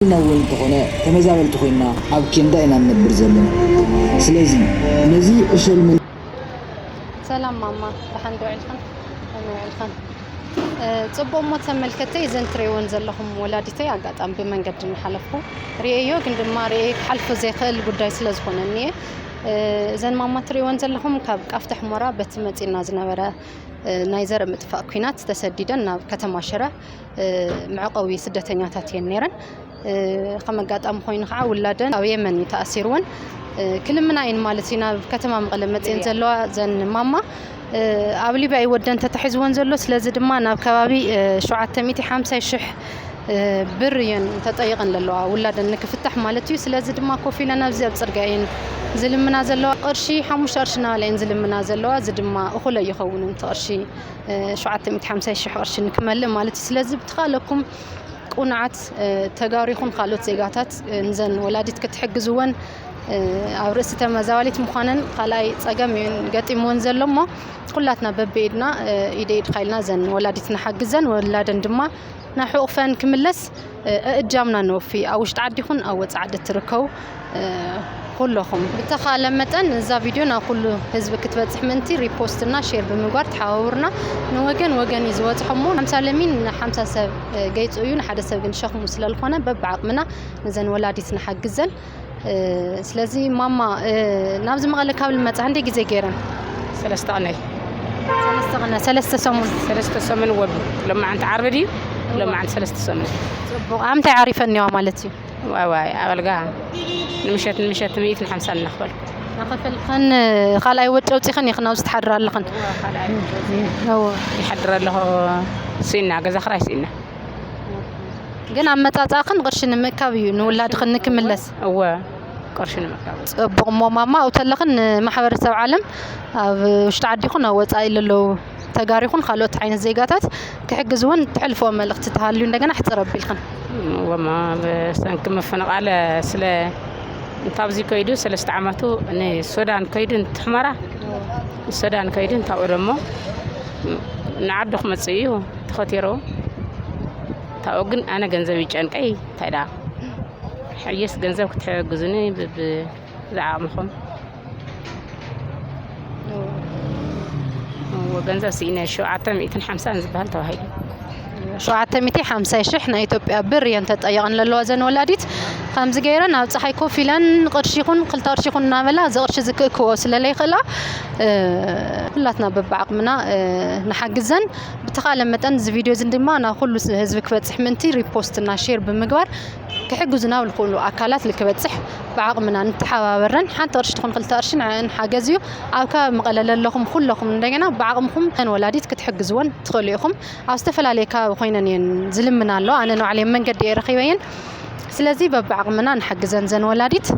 ኢልና እውን እንተኾነ ተመዛበልቲ ኮይንና ኣብ ኬንዳ ኢና ንነብር ዘለና። ስለዚ ነዚ ዕሸል መን ሰላም ማማ፣ ደሓን ዶ ውዒልክን? ከመይ ውዒልክን? እ፣ ጽቡቕ እሞ ተመልከተይ፣ እዘን ትርእይወን ዘለኹም ወላዲተይ ኣጋጣሚ ብመንገዲ እናሓለፍኩ ርእየዮ፣ ግን ድማ ርእየ ክሓልፎ ዘይክእል ጉዳይ ስለ ዝኾነኒ እየ። እ፣ እዘን ማማ ትርእይወን ዘለኹም ካብ ቃፍታ ሑመራ በቲ መጺእና ዝነበረ፣ እ፣ ናይ ዘርኢ ምጥፋእ ኲናት ተሰዲደን ናብ ከተማ ሽረ፣ እ፣ መዕቆቢ ስደተኛታት እየን ነይረን። እ፣ ከም ኣጋጣሚ ኮይኑ ከዓ ውላደን ኣብ የመን እዩ ተኣሲርወን። እ፣ ክልምና እየን ማለት እዩ ናብ ከተማ መቐለ መፅየን ዘለዋ ዘን ማማ። እ፣ ኣብ ሊብያ እዩ ወደን ተታሒዝወን ዘሎ። ስለዚ ድማ ናብ ከባቢ፣ እ፣ ሸውዓተ ሚእቲ ሓምሳ ሽሕ፣ እ፣ ብር እየን ተጠይቐን ዘለዋ ውላደን ንክፍታሕ ማለት እዩ። ስለዚ ድማ ኮፍ ኢለን ኣብዚ ኣብ ፅርግያ እየን ዝልምና ዘለዋ። ቅርሺ ሓሙሽተ ቅርሺ እናበላ እየን ዝልምና ዘለዋ። እዚ ድማ እኹል ኣይኸውንን እቲ ቅርሺ፣ እ፣ ሸውዓተ ሚእቲ ሓምሳ ሽሕ ቅርሺ ንክመልእ ማለት እዩ። ስለዚ ብተኻለኩም ቁኑዓት፣ እ፣ ተጋሩ ይኹን ካልኦት ዜጋታት፣ እ፣ ንዘን ወላዲት ክትሕግዝወን፣ እ፣ ኣብ ርእሲ ተመዛባሊት ምዃነን ካልኣይ ጸገም እዩ ገጢምወን ዘሎ እሞ ኩላትና በብኢድና፣ እ፣ ኢደ ኢድካ ኢልና ዘን ወላዲት ንሓግዘን፣ ወላደን ድማ ናብ ሕቑፈን ክምለስ፣ እ፣ እእጃምና ነወፊ። ኣብ ውሽጢ ዓዲ ይኹን ኣብ ወጻኢ ዓዲ እትርከቡ፣ እ፣ ኩለኹም ብተኻለ መጠን እዛ ቪድዮ ናብ ኩሉ ህዝቢ ክትበጽሕ ምእንቲ ሪፖስት እና ሼር ብምግባር ተሓባብሩና። ንወገን ወገን እዩ ዝበጽሖ እሞ ሓምሳ ለሚን ንሓምሳ ሰብ፣ እ፣ ገይጹ እዩ፣ ንሓደ ሰብ ግን ሸኽሙ ስለ ዝኾነ በብዓቕምና ነዘን ወላዲት ንሓግዘን። እ፣ ስለዚ ማማ፣ እ፣ ናብዚ መቐለ ካብ ልመጻ ክንደይ ግዜ ገይረን? ሰለስተ ቅነ ሰለስተ ቅነ፣ ሰለስተ ሰሙን። ሰለስተ ሰሙን ወ-፣ ሎማዓንቲ ዓርቢ ድዩ? ሎማዓንቲ ሰለስተ ሰሙን። ጽቡቕ። ኣብ ምንታይ ዓሪፈን እኒዋ ማለት እዩ? ዋይ ዋይ፣ ኣብ ኣልጋ ንምሸት ንምሸት ሚእትን ሓምሳን እናኽፈልኩ። ናኸፈልክን ካልኣይ ወጪ ኣውጺኽን ኢኽን ኣብዚ ትሓድራ ኣለኽን? እወ። ይሓድር ኣለኹ። ስኢና፣ ገዛ ክራይ ስኢና። ግን ኣብ መጻጻእኽን ቅርሺ ንምእካብ እዩ ንውላድኽን ንክምለስ። እወ፣ ቅርሺ ንምእካብ። ጽቡቕ እሞ ማማ፣ ኣብኡ ተለኽን ንማሕበረሰብ ዓለም ኣብ ውሽጢ ዓዲ ይኹን ኣብ ወጻኢ ለለዉ ተጋሩ ይኹን ካልኦት ዓይነት ዜጋታት ክሕግዝወን ትሕልፍዎ መልእኽቲ ተሃልዩ እንደገና ሕጽር ኣቢልኽን። እወ፣ ማ-፣ ብሰንኪ ምፍንቓል ስለ እንታብዚ ከይዱ ሰለስተ ዓመቱ ንሱዳን ከይዱ ንትሕመራ ሱዳን ከይዱ እንታብኡ ደሞ ንዓዱ ክመጽእ እዩ ተኸቲሩ። እንታብኡ ግን ኣነ ገንዘብ ይጨንቀይ እንታይ ደኣ ሕጅስ ገንዘብ ክትሕግዙኒ ብብ-፣ ብዝዓቕምኹም። እዎ፣ ገንዘብ ስኢነ ሸውዓተ ሚእትን ሓምሳን ዝበሃል ተባሂሉ። ሸውዓተ ሚእቲ ሓምሳ ሽሕ ናይ ኢትዮጵያ ብር እየን ተጠይቐን ዘለዋ ዘን ወላዲት። ከምዚ ገይረን ኣብ ፀሓይ ኮፍ ኢለን ቅርሺ ይኹን ክልተ ቅርሺ ይኹን እናበላ እዚ ቅርሺ ዝክእክዎ ስለ ለይኽእላ፣ እ፣ ኩላትና በብዓቕምና፣ እ፣ ንሓግዘን። ብተኻለ መጠን እዚ ቪድዮ እዚ ድማ ናብ ኩሉ ህዝቢ ክበፅሕ ምእንቲ ሪፖስት እና ሼር ብምግባር ክሕግዙና ኣብ ዝኽእሉ ኣካላት ንክበፅሕ ብዓቕምና ንተሓባበረን። ሓንቲ ቅርሺ ትኹን ክልተ ቅርሺ ንዕአን ሓገዝ እዩ። ኣብ ከባቢ መቐለ ለለኹም ኩለኹም እንደገና ብዓቕምኹም ነን ወላዲት ክትሕግዝወን ትኽእሉ ኢኹም። ኣብ ዝተፈላለየ ከባቢ ኮይነን እየን ዝልምና ኣለዋ። ኣነ ንባዕለይ መንገዲ እየ ረኺበየን። ስለዚ በብዓቕምና ንሓግዘን ዘን ወላዲት።